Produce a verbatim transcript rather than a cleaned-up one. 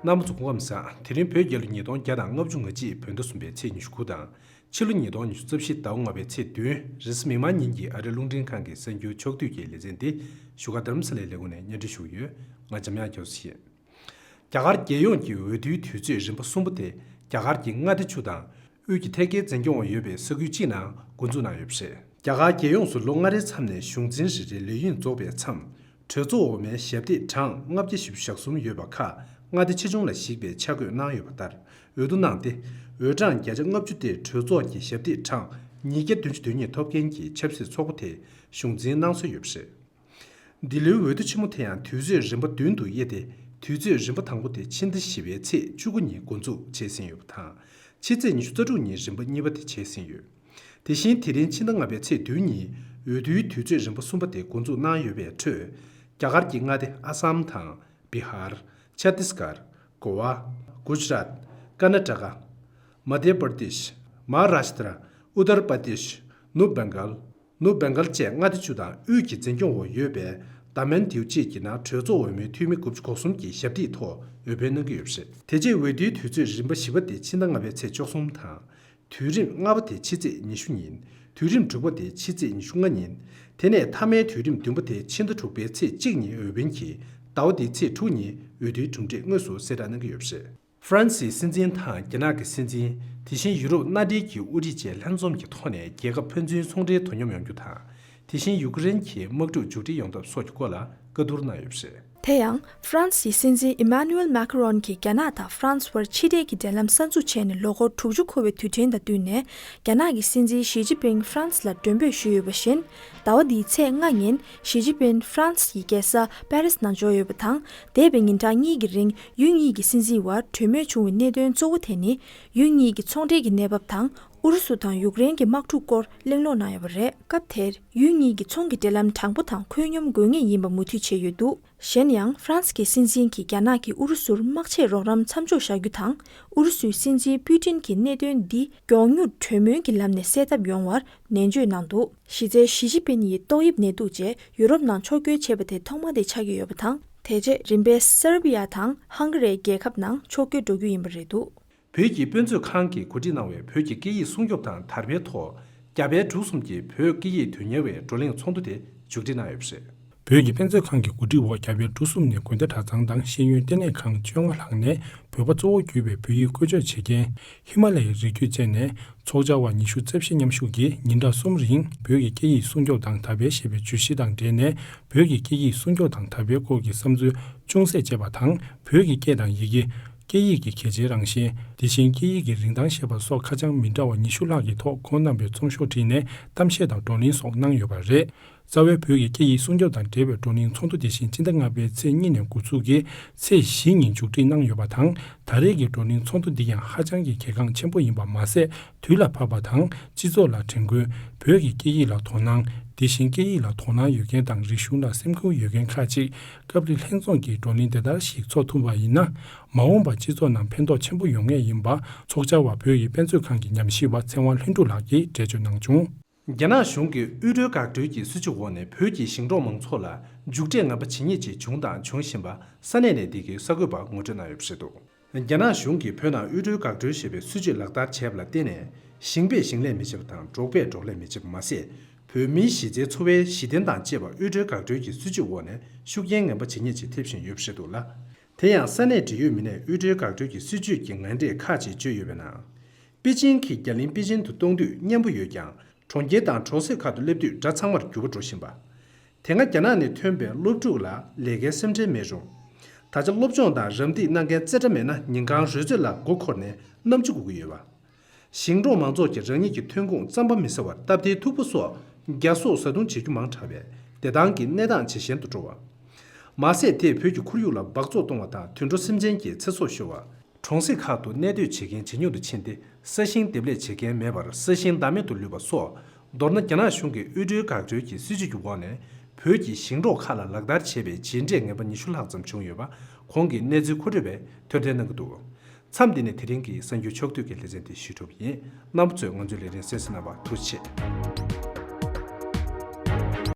རྣམ་པ་ཚོ་སྐུ་ཁམས་བཟང་། དེ་རིང་བོད་རྒྱལ་ལོ་ཉིས་སྟོང་བརྒྱ་དང་ལྔ་བཅུ་ང་གཅིག་བོད་ཟླ་གསུམ་པའི་ཚེས་ཉི་ཤུ་དགུ་དང་། ཕྱི་ལོ་ཉིས་སྟོང་ཉི་ཤུ་རྩ་བཞི་ཟླ་བ་ལྔ་པའི་ཚེས་བདུན། རེས་གཟའ་མིག་དམར་ཉིན་གྱི་ཨ་རིའི་རླུང་འཕྲིན་ཁང་གི་གསར་འགྱུར་ཕྱོགས་བསྡུས་ཀྱི་ལེ་ཚན་འདི་བཞུགས་སྒར་རྡ་རམ་ས་ལའི་ལས་ཁུངས་ནས་སྙན་སྒྲོན་ཞུ་གི་ཡོད། ང་འཇམ་དབྱངས་རྒྱ་མཚོ་ཡིན། རྒྱ་གར་རྒྱལ་ཡོངས་ཀྱི་འོས་བསྡུའི་དུས་ཚོད་རིམ་པ་གསུམ་པ་དེ་རྒྱ་གར་གྱི་མངའ་སྡེ་བཅུ་དང་། དབུས་ཀྱི་མཐའ་སྐྱེལ་འཛིན་སྐྱོང་བ་ཡོད་པའི་ས་ཁུལ་གཅིག་ནང་འགོ་འཛུགས་གནང་ཡོད་པ་རེད། རྒྱ་གར་རྒྱལ་ཡོངས་སུ་ལོ་ལྔ་རེའི་མཚམས་ནས་གཞུང་འཛིན་རེ་རེའི་ལས་ཡུན་རྫོགས་པའི་མཚམས། གྲོས་ཚོགས་འོག་མའི་ཞབས་སྟེགས་གྲངས་ལྔ་བརྒྱ་བཞི་བཅུ་ཞེ་གསུམ་ཡོད་པ་ཁག་མངའ་སྡེ་ཆེ་ཆུང་ལ་གཞིགས་པའི་ཆ་བགོས་གནང་ཡོད་པ་ལྟར། འོས་བསྡུ་གནང་སྟེ། འོས་གྲངས་བརྒྱ་ཆ་ལྔ་བཅུ་དེ་གྲོས་ཚོགས་ཀྱི་ཞབས་སྟེགས་གྲངས་ཉིས་བརྒྱ་བདུན་ཅུ་དོན་གཉིས་ཐོབ་མཁན་གྱི་ཆབ་སྲིད་ཚོགས་པ་དེས་གཞུང་འཛིན་གནང་སྲོལ་ཡོད་པ་རེད། འདི་ལོའི་འོས་བསྡུ་ཆེན་མོ་དེ་ཡང་དུས་ཚོད་རིམ་པ་བདུན་དུ་དབྱེ་སྟེ། དུས་ཚོད་རིམ་པ་དང་པོ་དེ་ཕྱི་ཟླ་བཞི་པའི་ཚེས་བཅུ་དགུ་ཉིན་འགོ་འཛུགས་བྱས་ཟིན་ཡོད་པ་དང་། ཕྱི་ཚེས་ཉི་ཤུ་རྩ་དྲུག་ཉིན་རིམ་པ་གཉིས་པ་དེ་བྱས་ཟིན་ཡོད། དེ་བཞིན་དེ་རིང་ཕྱི་ཟླ་ལྔ་པའི་ཚེས་བདུན་ཉིན་འོས་བསྡུའི་དུས་ཚོད་རིམ་པ་གསུམ་པ་དེ་འགོ་འཛུགས་གནང་ཡོད་པའི་ཁྲོད། རྒྱ་གར་གྱི་མངའ་སྡེ་ཨ་སམ་དང་། བི་ཧར། ཆ་ཏིས་གར། གོ་བ། གུ་ཇ་རཱཏ། ཀར་ན་ཊ་ཀ། མ་དྷྱ་པར་དེཤ། མ་ཧཱ་རཱཤ་ཏྲ། ཨུ་ཏར་པར་དེཤ། ནུབ་བེང་གལ། ནུབ་བེང་གལ་བཅས་མངའ་སྡེ་བཅུ་དང་དབུས་ཀྱི་འཛིན་སྐྱོང་འོག་ཡོད་པའི་དཱ་མན་དིའུ་བཅས་ཀྱི་ནང་གྲོས་ཚོགས་འོས་མིའི་འཐུས་མི་དགུ་བཅུ་གོ་གསུམ་གྱིས་ཞབས་སྟེགས་ཐོག་འོས་འཕེན་གནང་གི་ཡོད་པ་རེད། དེ་རྗེས་འོས་བསྡུའི་དུས་ཚོད་རིམ་པ་བཞི་པ་དེ་ཕྱི་ཟླ་ལྔ་པའི་ཚེས་བཅུ་གསུམ་དང་། དུས་རིམ་ལྔ་པ་དེ་ཕྱི་ཚེས་ཉི་ཤུ་ཉིན། དུས་རིམ་དྲུག་པ་དེ་ཕྱི་ཚེས་ཉི་ཤུ་ལྔ་ཉིན། དེ་ནས་མཐའ་མའི་དུས་རིམ་བདུན་པ་དེ་ཕྱི་ཟླ་དྲུག་པའི་ཚེས་གཅིག་ཉིན་འོས་འཕེན་གྱིས། ཟླ་བ་འདིའི་ཚེས་དྲུག་ཉིན་འོས་བསྡུའི་གྲུབ་འབྲས་དངོས་སུ་གསལ་བསྒྲགས་གནང་གི་ཡོད་པ་རེད། ཧྥ་རན་སིའི་སྲིད་འཛིན་དང་རྒྱ་ནག་གི་སྲིད་འཛིན། དེ་བཞིན་ཡུ་རོབ་མནའ་འབྲེལ་གྱི་དབུ་ཁྲིད་བཅས་ལྷན་འཛོམས་ཀྱི་ཐོག་ནས་རྒྱལ་ཁབ་ཕན་ཚུན་ཚོང་འབྲེལ་དོ་མཉམ་ཡོང་རྒྱུ་དང་། དེ་བཞིན་ཡུ་ཀེ་རེན་གྱི་དམག་འཁྲུག་མཇུག་སྒྲིལ་ཡོང་ཐབས་སོགས་ཀྱི་སྐོར་ལ་བཀའ་བསྡུར་གནང་ཡོད་པ་རེད། དེ་ཡང་། ཧྥ་རན་སིའི་སྲིད་འཛིན་ཨི་མ་ནུ་ཨེལ་མཱ་ཁ་རོན་གྱིས་རྒྱ་ནག་དང་ཧྥ་རན་སི་བར་ཕྱི་འབྲེལ་གྱི་འབྲེལ་ལམ་གསར་འཛུགས་བྱས་ནས་ལོ་འཁོར་དྲུག་ཅུ་འཁོར་བའི་དུས་དྲན་དང་བསྟུན་ནས། རྒྱ་ནག་གི་སྲིད་འཛིན་ཞི་ཅིན་ཕིང་ཧྥ་རན་སི་ལ་མགྲོན་འབོད་ཞུས་ཡོད་པ་བཞིན། ཟླ་བ་འདིའི་ཚེས་ལྔ་ཉིན་ཞི་ཅིན་ཕིང་ཧྥ་རན་སི་ཡི་རྒྱལ་ས་པེ་རིས་ནང་འབྱོར་ཡོད་པ་དང་། འདས་པའི་ཉིན་གྲངས་གཉིས་ཀྱི་རིང་ཡུལ་གཉིས་ཀྱི་སྲིད་འཛིན་བར་གྲོས་མོལ་བྱུང་བའི་གནད་དོན་གཙོ་བོ་དེ་ནི། ཡུལ་གཉིས་ཀྱི་ཚོང་འབྲེལ་གྱི་གནས་བབ་དང་། ཨུ་རུ་སུ་དང་ཡུཀ་རེན་གྱི་དམག་འཁྲུག་སྐོར་གླེང་སློང་གནང་ཡོད་པ་རེད། སྐབས་དེར་ཡུལ་གཉིས་ཀྱི་ཚོང་གི་འབྲེལ་ལམ་དྲང་པོ་དང་ཁོད་སྙོམས་དགོས་ངེས་ཡིན་པ་མུ་མཐུད་བྱས་ཡོད་འདུག་གཞན་ཡང་། ཧྥ་རན་སི་གི་སྲིད་འཛིན་གྱིས་རྒྱ་ནག་གིས་ཨུ་རུ་སུར་དམག་ཆས་རོགས་རམ་མཚམས་འཇོག་བཞག་རྒྱུ་དང་། ཨུ་རུ་སུའི་སྲིད་འཛིན་པུ་ཏིན་གྱིས་གནད་དོན་འདི་མགྱོགས་མྱུར་གྲོས་མོལ་གྱི་ལམ་ནས་སེལ་ཐབས་ཡོང་བར་ནན་བརྗོད་གནང་འདུག་གཞི་རྩའི་ཞི་ཅིན་ཕིན་ཡིས་ཏོག་དབྱིབས་ནད་དུག་རྗེས་ཡུ་རོབ་ནང་ཕྱོགས་བསྐྱོད་བྱས་པ་དེ་ཐོག་མ་དེ་ཆགས་ཀྱི་ཡོད་པ་དང་། དེ་རྗེས་རིམ་པས་སར་བྷི་ཡ་དང་ཧང་གྷ་རི་རྒྱལ་ཁབ་ནང་ཕྱོགས་བསྐྱོད་འགྲོ་རྒྱུ་ཡིན་པ་རེད་འདུག་བོད་ཀྱི་དཔེ་མཛོད་ཁང་གིས་གོ་སྒྲིག་གནང་བའི་བོད་ཀྱི་སྐད་ཡིག་སྲུང་སྐྱོབ་དང་དར་སྤེལ་ཐོག་རྒྱ་བལ་འབྲུག་གསུམ་གྱི་བོད་སྐད་ཡིག་དོན་གཉེར་བའི་བགྲོ་གླེང་ཚོགས་འདུ་དེ་མཇུག་སྒྲིལ་གནང་ཡོད་པ་རེད། བོད་ཀྱི་དཔེ་མཛོད་ཁང་གི་གོ་སྒྲིག་འོག་རྒྱ་བལ་འབྲུག་གསུམ་ནས་དགོན་སྡེ་གྲྭ་ཚང་དང་ཤེས་ཡོན་ལྟེ་གནས་ཁང་བཅོ་ལྔ་ལྷག་ནས་བོད་པ་གཙོ་བོ་གྱུར་པའི་བོད་ཡིག་བཀོལ་སྤྱོད་བྱེད་མཁན་ཧི་མ་ལ་ཡའི་རི་རྒྱུད་བཅས་ནས་ཚོགས་བཅར་བ་ཉི་ཤུ་རྩ་བཞི་མཉམ་ཞུགས་ཀྱིས་ཉིན་གྲངས་གསུམ་རིང་བོད་ཀྱི་སྐད་ཡིག་སྲུང་སྐྱོབ་དང་དར་སྤེལ་ཞེས་པའི་བརྗོད་གཞི་དང་འབྲེལ་ནས་བོད་ཀྱི་སྐད་ཡིག་སྲུང་སྐྱོབ་དང་དར་སྤེལ་སྐོར་གྱི་བསམ་ཚུལ་ཅུང་ཟད་བཅད་པ་དང་། བོད་ཀྱི་སྐད་དང་ཡི་གེ། སྐད་ཡིག་གི་གལ་ཆེའི་རང་བཞིན། དེ་བཞིན་སྐད་ཡིག་གི་རིན་ཐང་ཞེས་པ་སོགས་ཁ་བྱང་མི་འདྲ་བ་ཉི་ཤུ་ལྷག་གི་ཐོག་ཁོང་རྣམ་པས་རྩོམ་ཤོག་བྲིས་ནས་གཏམ་བཤད་དང་བགྲོ་གླེང་སོགས་གནང་ཡོད་པ་རེད། རྩ་བའི་བོད་ཀྱི་སྐད་ཡིག་སྲུང་སྐྱོབ་དང་འབྲེལ་བའི་བགྲོ་གླེང་ཚོགས་འདུ་དེ་བཞིན་སྤྱི་ཟླ་ལྔ་པའི་ཚེས་གཉིས་ནས་འགོ་ཚུགས་ཀྱིས་ཚེས་བཞི་ཉིན་མཇུག་སྒྲིལ་གནང་ཡོད་པ་དང་། ད་རེས་ཀྱི་བགྲོ་གླེང་ཚོགས་འདུ་འདི་ཡང་ཧ་ཅང་གི་གལ་འགངས་ཆེན་པོ་ཡིན་པ་མ་ཟད། དུས་ལ་བབ་པ་དང་སྤྱི་ཚོགས་ལ་དྲན་སྐུལ། བོད་ཀྱི་སྐད་ཡིག་ལ་དོ་སྣང་། དེ་བཞིན་སྐད་ཡིག་ལ་དོ་སྣང་ཡོད་མཁན་དང་རིག་གཞུང་ལ་སེམས་ཁུར་ཡོད་མཁན་ཁག་ཅིག་སྐབས་རེ་ལྷན་འཛོམས་ཀྱི་བགྲོ་གླེང་དེ་ལྟར་ཞིག་ཚོགས་ཐུབ་པ་ཡིན་ན། མ་འོངས་པར་སྤྱི་ཚོགས་ནང་ཕན་ཐོགས་ཆེན་པོ་ཡོང་ངེས་ཡིན་པ། ཚོགས་བཅར་བ་བོད་ཀྱི་དཔེ་མཛོད་ཁང་གི་ཉམས་ཞིབ་པ་ཚེ་དབང་ལྷུན་གྲུབ་ལགས་ཀྱིས་འགྲེལ་བརྗོད་གནང་བྱུང་། རྒྱ་ནག་གཞུང་གིས་དབུལ་སྒྲོལ་འགག་སྒྲོལ་གྱི་སྲིད་ཇུས་འོག་ནས་བོད་ཀྱི་ཞིང་འབྲོག་མང་ཚོགས་ལ་མཇུག་འབྲས་ངན་པ་ཇི་སྙེད་ཅིག་བྱུང་དང་འབྱུང་བཞིན་པ་ས་གནས་ནས་འདི་གའི་གསར་འགོད་པར་ངོ་སྤྲོད་གནང་ཡོད་པ་རེད་འདུག་རྒྱ་ནག་གཞུང་གིས་བོད་ནང་དབུལ་སྒྲོལ་འགག་སྒྲོལ་ཞེས་པའི་སྲིད་ཇུས་ལག་བསྟར་བྱས་པ་ལ་བརྟེན་ནས། ཞིང་པས་ཞིང་ལས་མི་བྱེད་པ་དང་། འབྲོག་པས་འབྲོག་ལས་མི་བྱེད་པ་མ་ཟད། བོད་མིའི་གཞི་རྩའི་འཚོ་བའི་གཞི་རྟེན་དང་བཅས་པ་དབུལ་སྒྲོལ་འགག་སྒྲོལ་གྱི་སྲིད་ཇུས་འོག་ནས་ཤུགས་རྐྱེན་ངན་པ་ཇི་སྙེད་ཅིག་ཐེབས་བཞིན་ཡོད་པ་རེད་འདུག་ལ། དེ་ཡང་ས་གནས་འབྲེལ་ཡོད་མི་སྣས་དབུལ་སྒྲོལ་འགག་སྒྲོལ་གྱི་སྲིད་ཇུས་ཀྱི་ངན་འགྲས་ཁག་ཅིག་བརྗོད་ཡོད་པའི་ནང་། པེ་ཅིང་གིས་རྒྱ་གླིང་པེ་ཅིང་དུ་གཏོང་དུས་སྙན་པོ་ཡོད་ཀྱང་། གྲོང་ཁྱེར་དང་གྲོང་གསེབ་ཁག་ཏུ་སླེབས་དུས་སྒྲ་ཚང་མར་འགྱུར་བ་འགྲོ་བཞིན་པ། དེ་སྔ་རྒྱ་ནག་ནས་ཐོན་པའི་སློབ་ཕྲུག་ལ་ལས་ཀའི་སེམས་ཁྲལ་མེད་རུང་། ད་ཆ་སློབ་སྦྱོང་དང་རམ་འདེགས་གནང་མཁན་རྩེ་གྲས་མེད་ན་ཉིན་གང་རོལ་རྩེད་ལ་མགོ་འཁོར་ནས་གནམ་གྲུ་སྒུག་གི་ཡོད་པ། ཞིང་འབྲོག་མང་ཚོགས་ཀྱིས་རང་ཉིད་ཀྱི་ཐོན་ཁུངས་རྩམ་པ་མི་ཟ་བར་སྟབས་བདེའི་ཐུག་པ་སོགས་རྒྱ་སོག་བཟའ་བཏུང་བྱེད་རྒྱུ་མང་དྲགས་པས་བདེ་ཐང་གི་གནས་སྟངས་ཇེ་ཞན་དུ་འགྲོ་བ། མ་ཟད་དེས་བོད་ཀྱི་ཁོར་ཡུག་ལ་འབག་བཙོག་གཏོང་བ་དང་དུད་འགྲོ་སེམས་ཅན་གྱི་ཚེ་སྲོག་ཤོར་བ། གྲོང་གསེབ་ཁག་ཏུ་གནས་སྡོད་བྱེད་མཁན་ཇེ་ཉུང་དུ་ཕྱིན་ཏེ། ས་ཞིང་འདེབས་ལས་བྱེད་མཁན་མེད་པར་ས་ཞིང་བདག་མེད་དུ་ལུས་པ་སོགས། མདོར་ན་རྒྱ་ནག་གཞུང་གི་དབུལ་སྒྲོལ་འགག་སྒྲོལ་གྱི་སྲིད་ཇུས་ཀྱི་འོག་ནས། བོད་ཀྱི་ཞིང་འབྲོག་ཁག་ལ་ལག་བསྟར་བྱས་པའི་རྗེས་འབྲས་ངན་པ་ཉི་ཤུ་ལྷག་ཙམ་བྱུང་ཡོད་པ། གོང་གི་གནས་ཚུལ་མཁོ་སྤྲོད་པས་ཐོས་འདོན་གནང་གི་འདུག་མཚམས་འདི་ནས་དེ་རིང་གི་གསར་འགྱུར་ཕྱོགས་བསྡུས་ཀྱི་ལེ་ཚན་དེ་ཞུས་གྲུབ་ཡིན། རྣམ་པ་ཚོས་ང་ཚོའི་ལས་རིམ་གསན་གཟིགས་གནང་བར་ཐུགས་རྗེ་ཆེ།